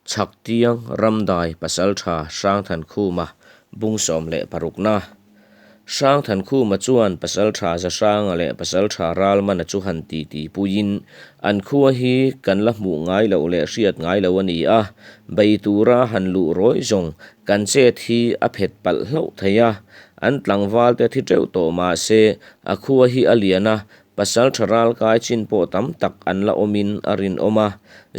Chhaktiang Ramdai Pasaltha Hrangthankhuma bung 16 na. Hrangthankhuma chuan Pasaltha Zahranga leh Pasaltha Ralmana chu han titi puiin, An khua hi kan la hmuh ngai loh leh hriat ngai loh a ni a, bei tura han luh rawih zawng kan chet hi a phet palh hlauh thei a. An tlangval te thi teuh tawh mah se, a khua hi a lian a, pasal tha ral kai chin pawh tam tak an la awmin a rinawm a.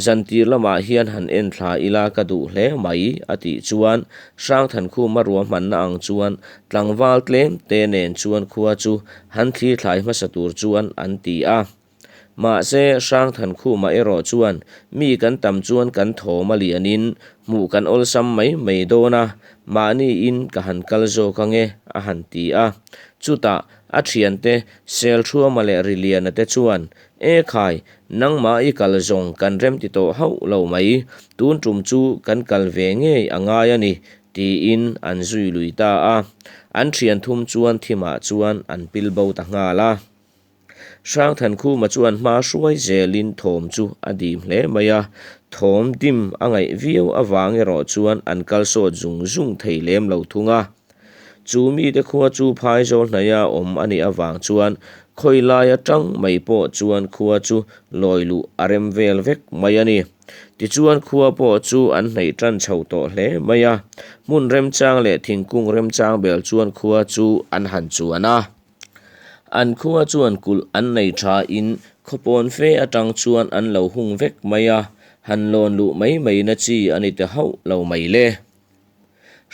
Zantir lamah hian han en thla ila ka duh hle mai, a tih chuan Hrangthankhuma ruahmanna ang chuan tlangval tlem te nen chuan khua chu han thlir thlai hmasa tur chuan an ti a. Mahse, Hrangthankhuma erawh chuan mi kan tam chuan kan thawm a lianin hmuh kan awlsam mai mai dawn a, mahniin ka han kal zawk ange, a han ti a. Chutah, a thiante Selthuama leh Riliana te chuan, E khai, nangmah i kal zawng kan remti tawh hauh lo mai, tun tum chu kan kal ve ngei a ngai a ni, tiin an zui lui ta a. An thian thum chuan thimah chuan an pil bo ta nghal a. Hrangthankhuma chuan hma hruai zelin thawm chu a dim hle mai a, thawm dim a ngaih viau avang erawh chuan an kal sawt zung zung thei lem lo thung a. Chu mite khua chu phaizawl hnaia awm a nih avang chuan khawi lai atang mai pawh chuan khua chu lawi luh a rem vel vek mai a ni. Tichuan khua pawh chu an hnaih tan chho tawh hle mai a, hmun remchang leh thingkung remchang bel chuan khua chu an han chuan a. An khua chuan kulh an nei tha in khawpawn fe atang chuan an lo hung vek mai a, han lawn luh mai mai na chi a ni ta hauh lo mai le.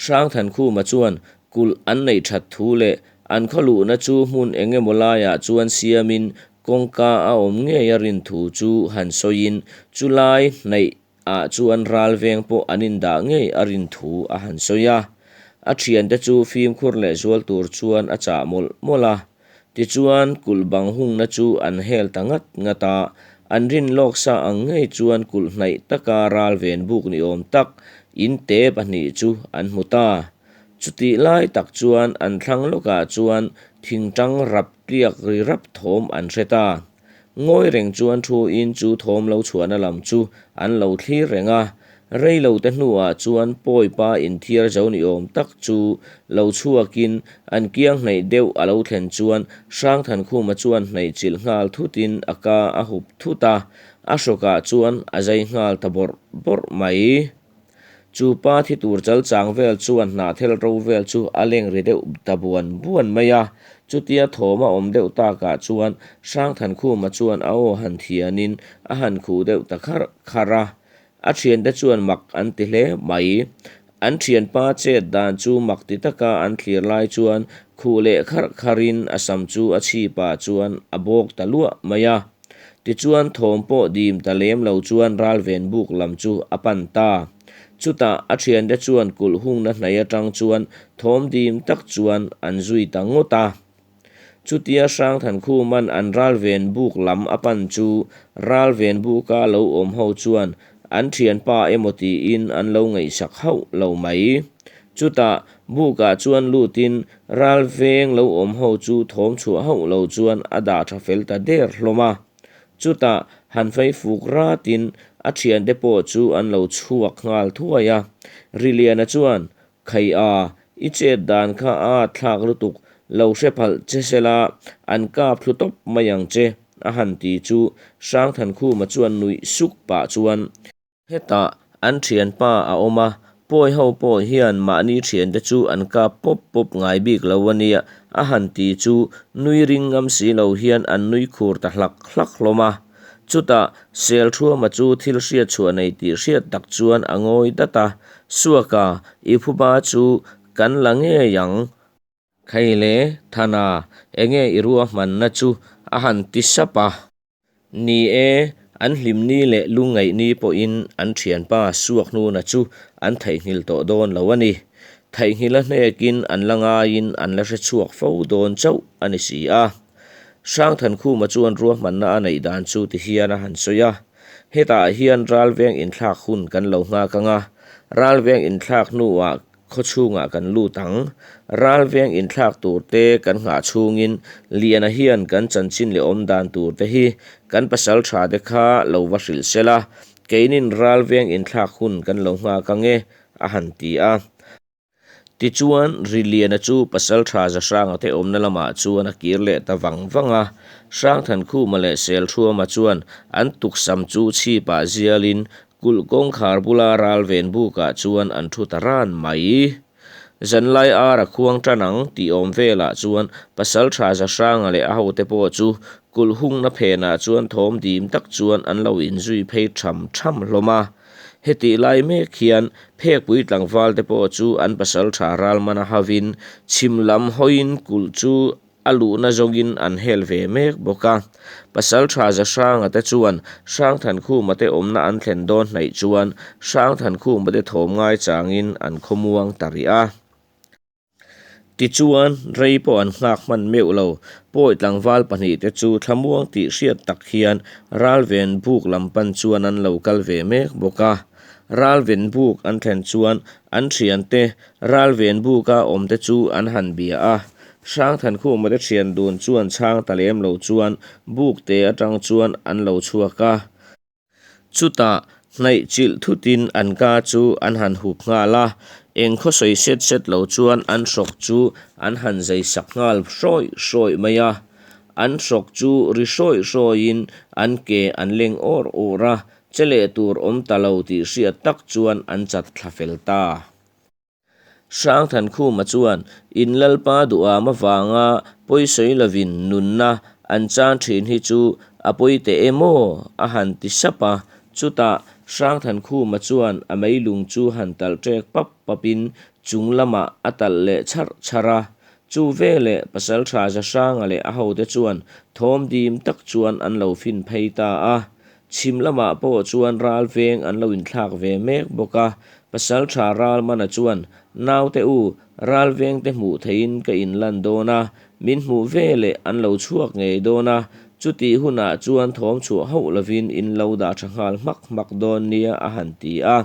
Hrangthankhuma chuan kulh an neih that thu leh an khaw luhna chu hmun eng emaw laiah chuan siamin kawngka a awm ngei a rin thu chu han sawiin chulai hnaih ah chuan ral veng pawh an indah ngei a rin thu a han sawi a. A thiante chu fimkhur leh zual tur chuan a chah mawlh mawlh a. Tichuan kulh bang hungna chu an hel ta ngat ngat a, an rin lawk sa ang ngei chuan kulh hnaih taka ral ven buk ni awm tak in te pahnih chu an hmu ta. Chutih lai tak chuan an thlang lawkah chuan thingtang rap tliak ri rap thawm an hre ta. Ngawi reng chuan thu in chu thawm lo chhuahna lam chu an lo thlir reng a, rei lo te hnuah chuan pawi pa inthiar zo ni awm tak chu lo chhuakin an kiang hnaih deuh a lo thlen chuan Hrangthankhuma chuan hnaih chilh nghal thutin a ka a hup thut a, a hrawkah chuan a zai nghal ta bawrh bawrh mai. Chu pa thi tur chal chang vel chuan hnahthel ro vel chu a leng ri deuh ta buan buan mai a. Chutia thawm a awm deuh takah chuan Hrangthankhuma chuan a aw han thianin a han khuh deuh ta kharh kharh a. A thiante chuan mak an ti hle mai. An thianpa chet dan chu mak ti taka an thlir lai chuan khuh leh kharh kharhin a sam chu a chhipah chuan a bawk ta luah mai a. Tichuan thawm pawh dim ta lem lo chuan ralven buk lam chu a pan ta. Chutah a thiante chuan kulh hungna hnaih atang chuan thawm dim tak chuan an zui ta ngawt a. Chutia Hrangthankhuman an ralven buk lam a pan chu ralven buka lo awm ho chuan an thianpa emaw tiin an lo ngaihsak hauh lo mai. Chutah bukah chuan lutin ral veng lo awm ho chu thawm chhuah hauh lo chuan a dah tha fel ta der hlawm a. Chutah han fei fuk ratin a thiante pawh chu an lo chhuak nghal thuai a. Riliana chuan, Khai a, i chet dan kha a thlak lutuk, lo hre phalh che sela an kap thlu tawp mai ang che, a han ti chu Hrangthankhuma chuan nuih suk pah chuan, Hetah an thianpa a awm a, pawi ho pawh hian mahni thiante chu an kap pawp pawp ngai bik lo a nia, a han ti chu nui ring ngam si lo hian an nui khur ta hlak hlak hlawm a. Chutah Selthuama chu thil hriat chhuah nei tih hriat tak chuan a ngawi dat a, Suaka, i phuba chu kan la ngei ang. Khai le, Thana, enge i ruahmanna chu a han ti sap a. Ni e, an hlimni leh lungngaihni pawhin an thianpa Suakhnuna chu an theihnghilh tawh dawn lo a ni. Theihnghilh a hnekin an la ngaiin an la hre chhuak fo dawn chauh a ni si a. Hrangthankhuma chuan ruahmanna a neih dan chu ti hian a han sawi a, Hetah hian ralveng inthlak hun kan lo nghak ang a, ralveng inthlak hnuah Khaw chhungah kan lut ang. Ral veng inthlak tur te kan nghah chhungin Liana hian kan chanchin leh awm dan tur te hi kan pasal tha te kha lo va hrilh sel a. Keinin ralveng inthlak hun kan lo nghak ang e, a han ti a. Tichuan, Riliana chu Pasalṭha Zahranga te awmna lamah chuan a kir leh ta vang vang a. Hrangthankhuma leh Selṭhuama chuan an tuksam chu chhipah zialin kulh kawngkhar bula ralven bukah chuan an ṭhu ta ran mai. Zanlai ar a khuang tan ang tih awm velah chuan Pasalṭha Zahranga leh a hote pawh chu kulh hungna phenah chuan thawm dim tak chuan an lo inzui phei ṭham ṭham hlawm a. Hetih lai mek hian Phekpui tlangval te pawh chu an pasalṭha ralmana havin chhim lam hawiin kulh chu a luhna zawngin an hel ve mek bawk a. Pasalṭha Zahranga te chuan Hrangthankhuma te awmna an thlen dawn hnaih chuan Hrangthankhuma te thawm ngaichangin an khawmuang ta rih a. Tichuan, rei pawh an nghak hman meuh lo. Pawi tlangval pahnihte chu thlamuang tih hriat tak hian Ralven buk lam pan chuan an lo kal ve mek bawk a. Ralven buk an thlen chuan an thiante Ralven buka awmte chu an han bia a. Hrangthankhuma te thian dun chuan chhang ta lem lo chuan buk te atang chuan an lo chhuak a. Chutah, hnaih chilh thutin an ka chu an han hup nghal a, eng khaw sawi set set lo chuan an hrawk chu an han zai sak nghal hrawih hrawih mai a. An hrawk chu ri hrawih hrawihin an ke an leng awr awr a, che leh tur awm ta lo tih hriat tak chuan an chat thla fel ta. Hrangthankhuma chuan in Lalpa duham avanga pawisawi lovin nunna an chan thin hi chu a pawi teh em aw? a han ti sap a. Chutah Hrangthankhuma chuan a meilung chu han talh ṭek pap papin chung lamah a talh leh chharh chharh a. Chu veleh Pasalṭha Zahranga leh a hote chuan thawm dim tak chuan an lo fin phei ta a. Chhim lamah pawh chuan ral veng an lo inthlak ve mek bawk a, Pasalṭha Ralmana chuan, Naute u, ral vengte hmuh theihin ka inlan dawn a, min hmuh ve leh an lo chhuak ngei dawn a, chutih hunah chuan thawm chhuah hauh lovin in lo dah ṭha nghal hmak hmak dawn nia a han ti a.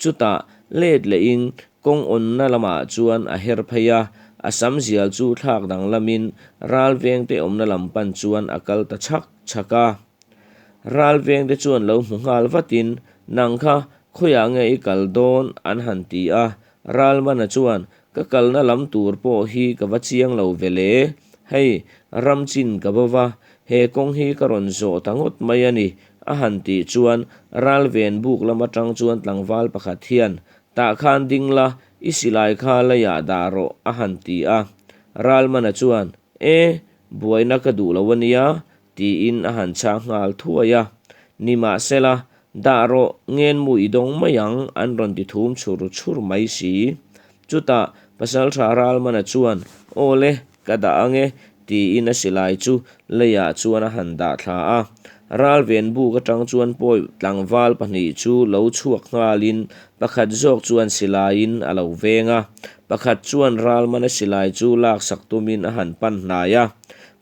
Chutah, let lehin kawng awnna lamah chuan a her phei a, a sam zial chu thlak danglamin ral vengte awmna lam pan chuan a kal ta chhak chhak a. Ral vengte chuan lo hmu nghal vatin, Nang kha, khawiah nge i kal dawn? an han ti a. Ralmana chuan, Ka kalna lam tur pawh hi ka va chiang lo ve le. Hei, ram chin ka bo va, he kawng hi ka rawn zawh ta ngawt mai a ni, a han tih chuan ral ven buk lam atang chuan tlangval pakhat hian, Tah khan ding la, i silai kha leiah dah rawh, a han ti a. Ralmana chuan, E, buaina ka duh lo a nia, Tiin a han chhang nghal thuai a. Nimahsela, dah rawh, ngenmu i dawng mai ang, an rawn ti thum chhur chhur mai si. Chutah, Pasalṭha Ralmana chuan, Aw le, ka dah ang e, tiin a silai chu leiah chuan a han dah thla a. Ralven buk aṭang chuan pawi tlangval pahnih chu lo chhuak nghalin pakhat zawk chuan silaiin a lo veng a. Pakhat chuan Ralmana silai chu laksak tumin a han pan hnai a.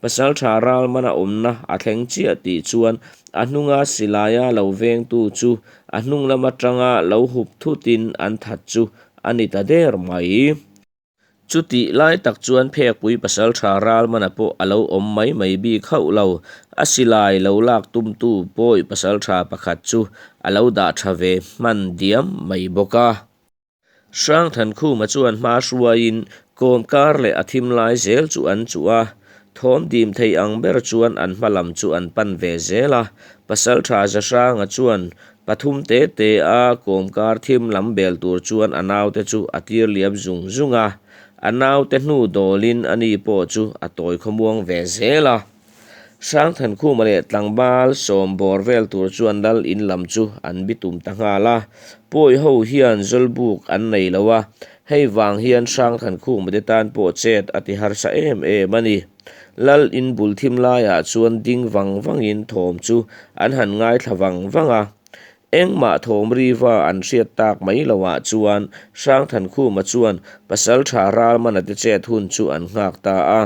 Pasalṭha Ralmana awmna a thleng chiah tih chuan a hnunga silaia lo vengtu chu a hnung lam aṭanga lo hup thutin an that chu a ni ta der mai. Chutih lai tak chuan Phekpui Pasalṭha Ralmana pawh a lo awm mai mai bik hauh lo. A silai lo lak tumtu Pawi Pasalṭha pakhat chu a lo dah ṭha ve hman diam mai bawk a. Hrangthankhuma chuan hma hruaiin kawm kar leh a thim lai zel chu an chuh a, thawm dim thei ang ber chuan an hma lam chu an pan ve zel a. Pasaltha Zahranga chuan pathum te te a kawm kar thim lam bel tur chuan a naute chu a tir liam zung zung a, a naute hnu dawlin ani pawh chu a tawi khawmuang ve zel a. Hrangthankhuma leh tlangval sawm bawr vel tur chuan lal in lam chu an bitum ta nghal a, pawi ho hian zawlbuk an nei lo a, hei vang hian Hrangthankhuma te tan pawh chet a ti harsa em em a ni. Lal in bul thim laiah chuan ding vang vangin thawm chu an han ngaithla vang vang a, engmah thawm riva an hriat tak mai loah chuan Hrangthankhuma chuan Pasaltha Ralmana te chet hun chu an nghak ta a.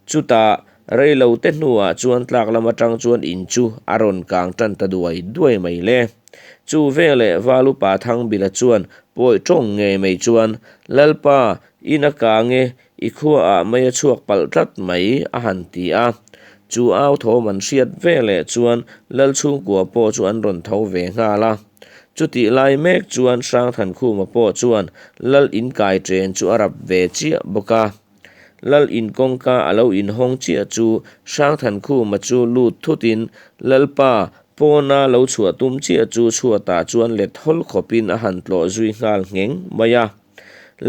Chutah, rei lo te hnuah chuan tlak lam atang chuan in chu a rawn kang tan ta duai duai mai le. Chu veleh Valupa Thangbila chuan pawi tawng ngei mai chuan, Lalpa, in a kang e, i khuaah mei a chhuak palh tlat mai, a han ti a. Chu au thawm an hriat veleh chuan Lal chhungkua pawh chu an rawn tho ve nghal a. Chutih lai mek chuan Hrangthankhuma pawh chuan Lal in kai chen chu a rap ve chiah bawk a. Lal in kawngka a lo inhawng chiah chu Hrangthankhuma chu lut thutin Lalpa pawna lo chhuah tum chiah chu chhuatah chuan let hawl khawpin a han tlawh zui nghal ngheng mai a.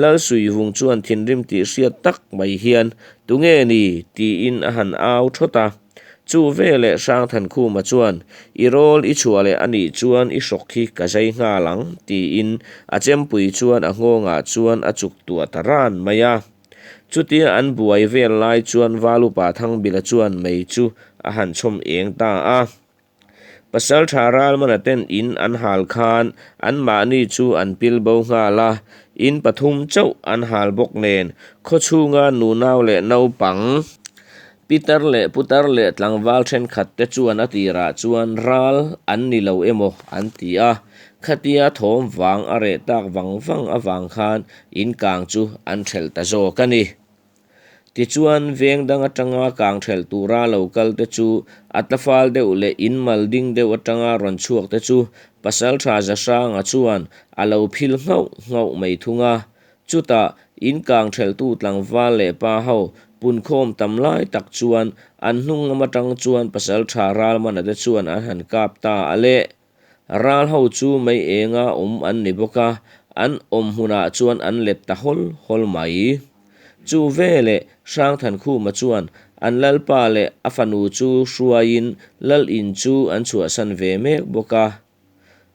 Lal Suivung chuan thinrim tih hriat tak mai hian, Tunge ni? tiin a han au thawt a. Chu veleh Hrangthankhuma chuan, I rawl i chhuah leh a nih chuan i hrawk hi ka zai nghal ang, tiin a chempui chuan a nghawngah chuan a chuk tuah ta ran mai a. Chutia an buai vel lai chuan Valupa Thangbila chuan mei chu a han chhawm eng ta a. Pasalṭha Ralmana ten in an hal khan anmahni chu an pil bo nghal a, in pathum chauh an hal bawk nen khawchhunga nunau leh naupang, pitar leh putar leh tlangval thenkhat te chuan a tirah chuan ral an ni lo emaw an ti a, khatia thawm vang a reh tak vang vang avang khan in kang chu an ṭhelh ta zawk a ni. Tichuan, veng dang atanga kang thelh tura lo kal te chu a tlafal deuh leh in mal ding deuh atanga rawn chhuak te chu Pasaltha Zahranga chuan a lo phil nghauh nghauh mai thung a. Chutah, in kang thelhtu tlangval leh pa ho punkhawm tam lai tak chuan an hnung lam atang chuan Pasaltha Ralmana te chuan an han kap ta a le. Ral ho chu mei enga awm an ni bawk a, an awm hmunah chuan an let ta hawl hawl mai. Chu veleh Hrangthankhuma chuan an lalpa leh a fanu chu hruaiin lal in chu an chhuahsan ve mek bawk a.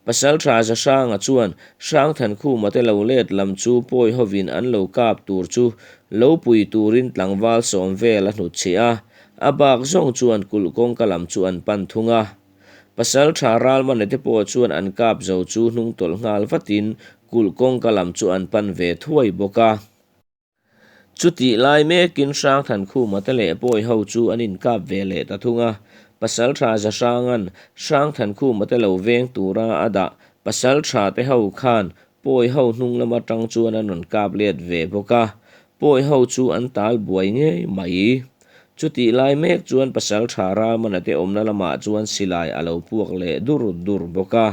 Pasaltha Zahranga chuan Hrangthankhuma te lo let lam chu pawi hovin an lo kap tur chu lo pui turin tlangval sawm vel a hnutchhiah a, a bak zawng chuan kulh kawngka lam chu an pan thung a. Pasal tha Ralmane te pawh chuan an kap zo chu hnung tawlh nghal vatin kulh kawngka lam chu an pan ve thuai bawk a. Chutih lai mekin Hrangthankhuma te leh Pawi ho chu an inkap ve leh ta thung a. Pasal tha Zahrangan Hrangthankhuma te lo veng tura a dah pasal tha te ho khan Pawi ho hnung lam atang chuan an rawn kap let ve bawk a. Pawi ho chu an tal buai ngei mai. Chutih lai mek chuan pasal tha Ramana te awmna lamah chuan silai a lo puak leh dur dur bawk a.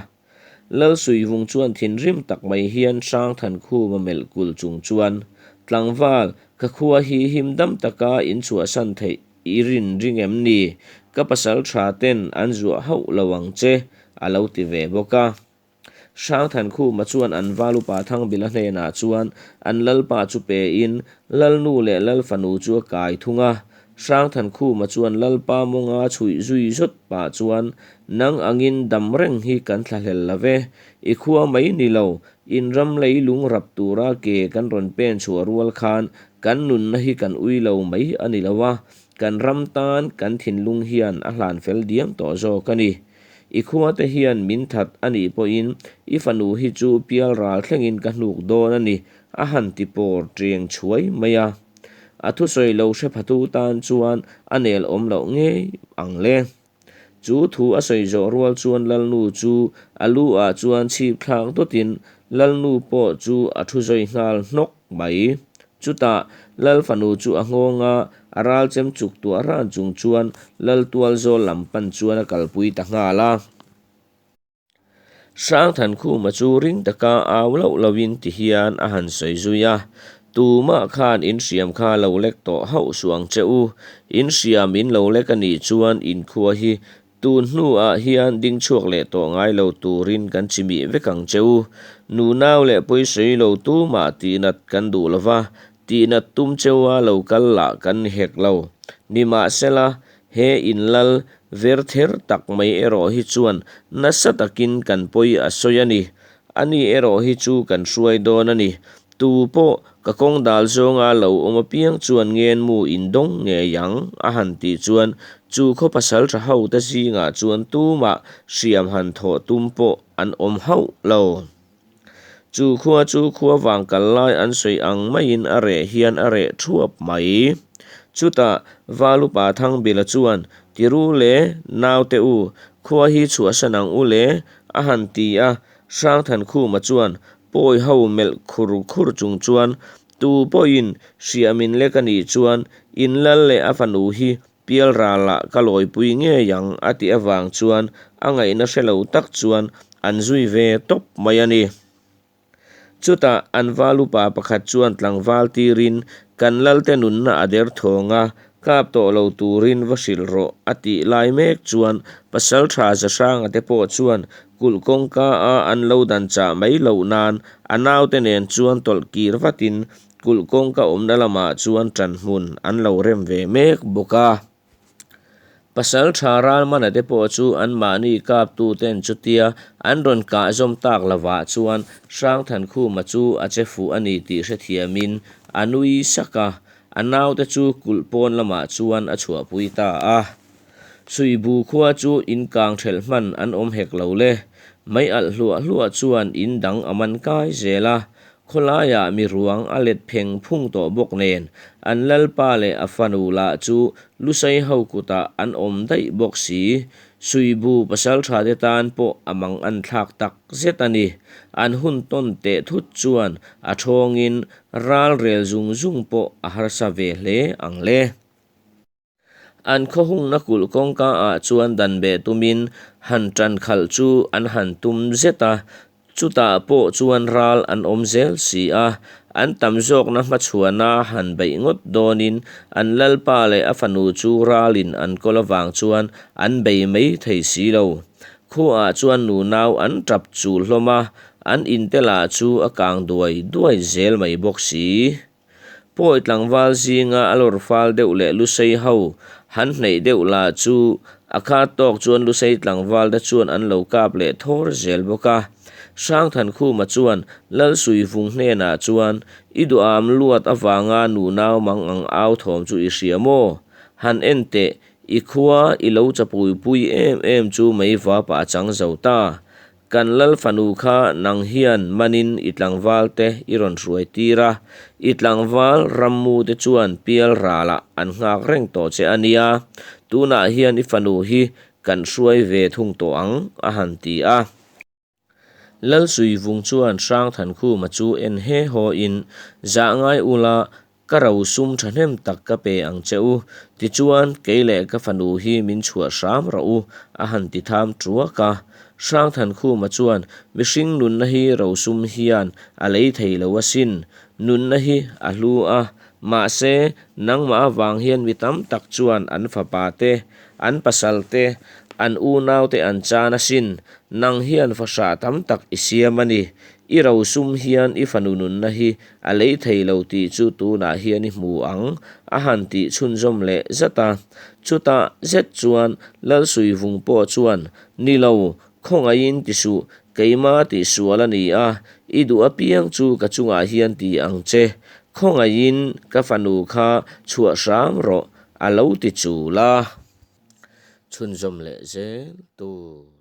Lalsuihvung chuan thinrim tak mai hian Hrangthankhuma melh kul chung chuan, Tlangval, ka khua hi him dam taka in chhuahsan theih i rin ring em ni? Ka pasal tha ten an zuah hauh lo ang che, a lo ti ve bawk a. Hrangthankhuma chuan an val upa Thangbila hnenah chuan an lalpa chu pein Lalnu leh Lalfanu chu a kai thung a. Hrangthankhuma chuan Lalpa mawnga chhuih zui zawt pah chuan, Nang angin dam reng hi kan thlahlel lo ve. I khua mai ni lo, in ram lei lung rap tura ke kan rawn pen chhuah rual khan kan nunna hi kan ui lo mai a ni lo a, kan ram tan kan thinlung hian a hlan fel diam tawh zawk a ni. I khuate hian min that a nih pawhin i fanu hi chu pial ral thlengin ka hnuk dawn a ni, a han ti pawr ṭeng chhuai mai a. A thusawi lo hre phatu tan chuan a nel awm loh ngei ang le. Chu thu a sawi zawh rual chuan Lalnu chu a lu ah chuan chhip thlak dawtin Lalnu pawh chu a thu zawi nghal hnawk mai. Chutah, Lal fanu chu a nghawng a, a ral chem chuk tuah ran chung chuan Lal tual zawl lam pan chuan a kalpui ta nghal a. Hrangthankhuma chu ring taka au loh lohin ti hian a han sawi zui a, Tumah khan in hriam kha lo lek tawh hauh suh ang che u, in hriam in lo lek a nih chuan in khua hi Tun hnuah hian ding chhuak leh tawh ngai lo turin kan chimih vek ang che u. Nunau leh pawisawi lo tumah tihnat kan duh lo va, tihnat tum cheua lo kal lah kan ni hek lo. Nimahsela, he inlal ver ther tak mai erawh hi chuan nasa takin kan pawi a sawi a ni. Ani erawh hi chu kan hruai dawn a ni. Tu pawh ka kawng dal zawnga lo awm apiang chuan ngenmu in dawng ngei ang, a han tih chuan chu khaw pasal tha ho te zingah chuan tumah hriam han thawh tum pawh an awm hauh lo. Chu khua chu khua vang kal lai an sawi ang maiin a reh hian a reh thuap mai. Chutah Valupa Thangbila chuan, Tiru le, naute u, khua hi chhuahsan ang u le, a han ti a, Hrangthankhuma chuan pawi ho melh khur khur chung chuan, Tu pawhin hriah min lek a nih chuan in lal leh a fanu hi Pialralah ka lawipui ngei ang a tih avang chuan a ngaihna hre lo tak chuan an zui ve tawp mai a ni. Chutah an val upa pakhat chuan tlangval tirin kan lalte nunna a der thawng a, kap tawh lo turin va hrilh rawh a tih lai mek chuan Pasaltha Zahranga te pawh chuan kulh kawngka a an lo dan chah mai loh nan a naute nen chuan tawlh kir vatin kulh kawngka awmna lamah chuan ṭan hmun an lo rem ve mek bawk a. Pasalṭha Ralmana te pawh chu anmahni kaptuten chutia an rawn kah zawm tak lovah chuan Hrangthankhuma chu a che fuh a ni tih hrethiamin a nui sak a, a naute chu kulh pawn lamah chuan a chhuahpui ta a. Suibu khua chu in kang ṭhelh hman an awm hek lo le. Mei alh hluah hluah chuan in dang a man kai zel a, Khawlaiah mi ruang a let pheng phung tawh bawk nen, an lalpa leh a fanu lah chu Lusei ho kutah an awm daih bawk si. Suibu pasalṭhate tan pawh a mang an thlak tak zet a ni. An hun tawn teh thut chuan a ṭhawngin ral rel zung zung pawh a harsa ve hle ang le. An khawhungna kulh kawngka ah chuan dan beh tumin han tan khalh chu an han tum zet a, chutah pawh chuan ral an awm zel si a, an tam zawkna hmachhuana han beih ngawt dawnin an lalpa leh a fanu chu ralin an kawl avang chuan an bei mai thei si lo. Khuaah chuan nunau an tap chul hlawm a, an inte lah chu a kang duai duai zel mai bawk si. Pawi tlangval zinga a lawr fal deuh leh Lusei ho han hneih deuh lah chu a khat tawk chuan Lusei tlangval te chuan an lo kap leh thawr zel bawk a. Hrangthankhuma chuan Lalsuivung hnenah chuan, I duham luat avanga nunau mang ang au thawm chu i hria maw? Han en teh, i khua i lo chapuipui em em chu meivapah a chang zo ta. Kan lal fanu kha nang hian manin i tlangval te i rawn hruai tir a, i tlangval rammu te chuan pial ralah an nghak reng tawh che a nia, tunah hian i fanu hi kan hruai ve thung tawh ang, a han ti a. Lalsuivung chuan Hrangthankhuma chu en he haw in, Zah ngai ula, Ka rosum thahnem tak ka pe ang che u, tichuan kei leh ka fanu hi min chhuah hram rawh u, a han ti tham tuak a. Hrangthankhuma chuan, Mihring nunna hi rosum hian a lei thei lo asin, nunna hi a hlu a, mahse nangmah avang hian mi tam tak chuan an fapa te, an pasal te, an unau te an chan asin, nang hian fahrah tam tak i siam a ni, i rosum hian i fanu nunna hi A lei thei lo tih chu tunah hian i hmu ang, a han tih chhunzawm leh zat a. Chutah zet chuan Lalsuivung pawh chuan, Ni lo, khawngaihin ti suh, keima tih sual a ni a, i duh apiang chu ka chungah hian ti ang che. Khawngaihin ka fanu kha chhuah hram rawh, a lo ti chul a. Chhunzawm leh zel tur.